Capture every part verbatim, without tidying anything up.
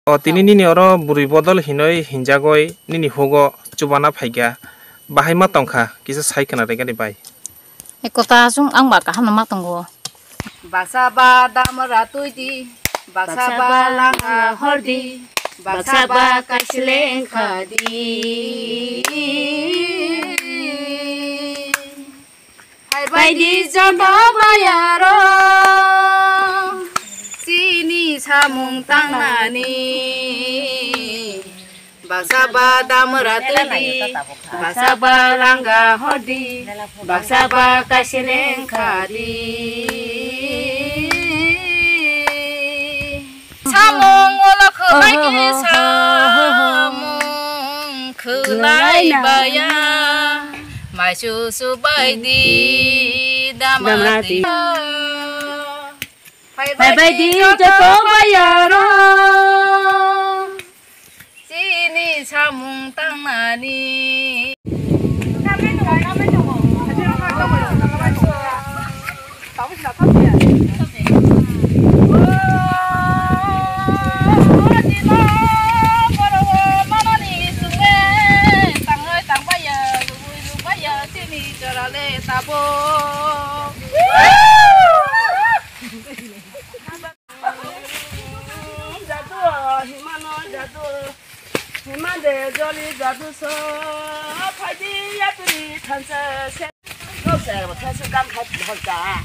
O tini nini oro bwrwi bodol hinwi hinjagwi nini hugo chubana phaikha. Bahai ma tongkha, kisa sai khna rwgani bai. Ekota chwng ang ba kaham no ma tongo. Baksa ba damra twi di, baksa ba langa hor di, baksa ba kaiseleng kha di. Phaibai di joto bayaro, chini samung tangnani. Baksa ba damra twi di, baksa ba langa hor di, baksa ba kaiseleng kha di. Samung ulo khwlai khe samung khwlai baya, mai su su bai di damra twi. Phaibai di joto bayaro, chini samung tangnani. Jadu, himano jadu, himande joli jadu so, phaidi yaturi thansa se. Kok se ro thansa kam khai hol ta.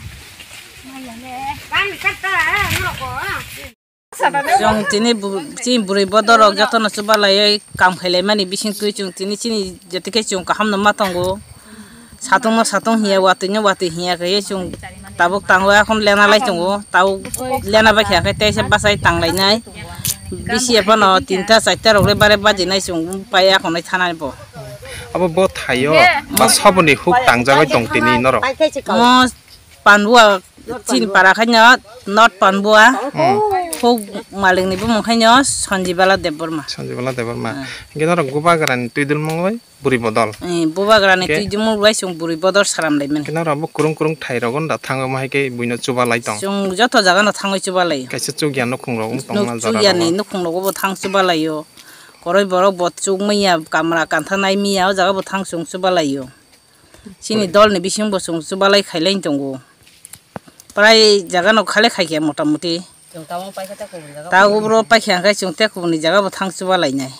Kam kata, no ko. Chwng tini bu-, chini bwrwi bodorok jotono chubalaiwi kam khailaimani bisingtwi chwng tini chini jotokhe chwng kahamno ma tongo. Satungno satung hiya, watwino watwi hiya khe chwng tabuk tango, akhon lena lai tongo. Tabuk lena bai khe teisa bachai tanglainai. Bisi ephano tinta charta rok le bare bajinai chwng pai akhonai thanai bo. Abo bo thaio ba saboni huk tangjagwi tong tini norok. Mo Panbua chini para khaino North Panbua. Hmm. Huk malikni bumung khaino Sanjibala Debbarma. Sanjibala Debbarma. Hmm. Hingke norok Bubagrani Twidulmungwi bwrwi bodol. Eh, Bubagrani Hingke Twidulmung bai chwng bwrwi bodol saram laimani. Hingke norok bo kurung kurung thai rogo da thangwi ma hai khe buino chuba lai tong. Chwng joto jaga no thangwi chuba lai. Kaisa chukya nukhung rogo tong Nuk-, na jora chukya rogo. Ni nukhung rogo bo thang chuba laio. Koroi borok bo chuk manya kamra kantha nai manya o jaga bo thang chwng chuba laio. Chini dol ni bisingo bo chwng chubalai khailai tongo. Prai jaga no khale khaikhe mota moti. Chwng tabuk paikha tei kubun jaga. Tabuk bro paikha hwnkhe chwng tei kubun ni jaga bo thang chubalainai.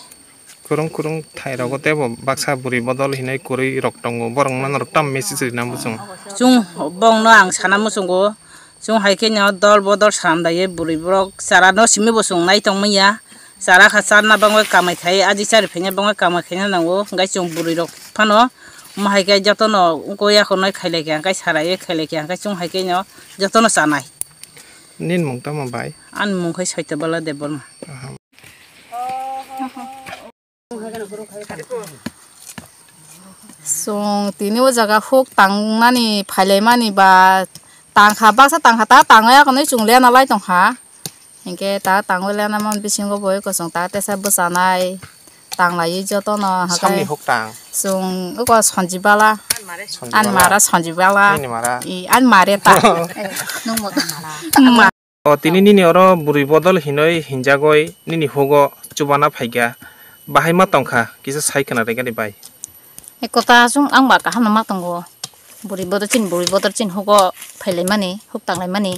Kurung kurung thai rogo tei bo baksa bwrwi bodol hinwi kwrwi rok tongo, borok no norok tam message rina muchung. Chwng bongno ang sana muchungo. Chwng hai khe no dol bodol salam daiwi bwrwi borok chara no simi bo chwng nai tong manya. Chara kha charna bangwi kamai khai, aji chari phaina bangwi kamai khaina nango. Hwnkhe chwng bwrwi rok phano omo hai khe jotono wngkha yakhornwi khailai kha, hwnkhe sarai khailai kha, hwnkhe chwng hai khe no jotono chanai. Nini mung tamo bai? Ani mung khe Saitya Bala Debbarma. Aha. Chwng tini o jaga huk tangnani phailaimani ba tangkha, baksa tangkha, ta tangwi akonwi chwng lena lai tongkha. Hinkhe ta tangwi lena man bisingo bo eko chwng ta tesa bwchanai tanglaiwi jotono. Samni huk tang? Chwng eko Sanjibala. Sanjibala. Ani mara Sanjibala. Nini mara? I, ani mare ta. Nungbo ta mara. Ma- O tini nini oro bwrwi bodol hinwi hinjagwi nini hugo chubana phaikha, bahai ma tongkha, kisa sai khna rwgani bai. Ekota chwng ang ba kaham no ma tongo, bwrwi bodol chini bwrwi bodol chini hugo phailaimani, huk tanglaimani.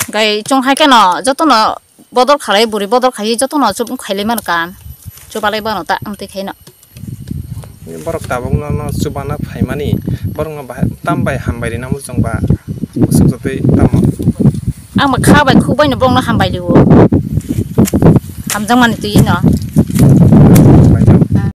Gai chwng hai kheno jotono bodol khalai, bwrwi bodol khai jotono chwng khailai mano kan, chubalai bono ta amtwi khaino. Borok tabuk no, no chubana phaimani, borok no bahai tam bai hambai rina muchung ba, bwswk jotoi tamo. Ang ba kha bai khuk bai no borok no hambai liwo. Hamjakmani twi no. Hambai no.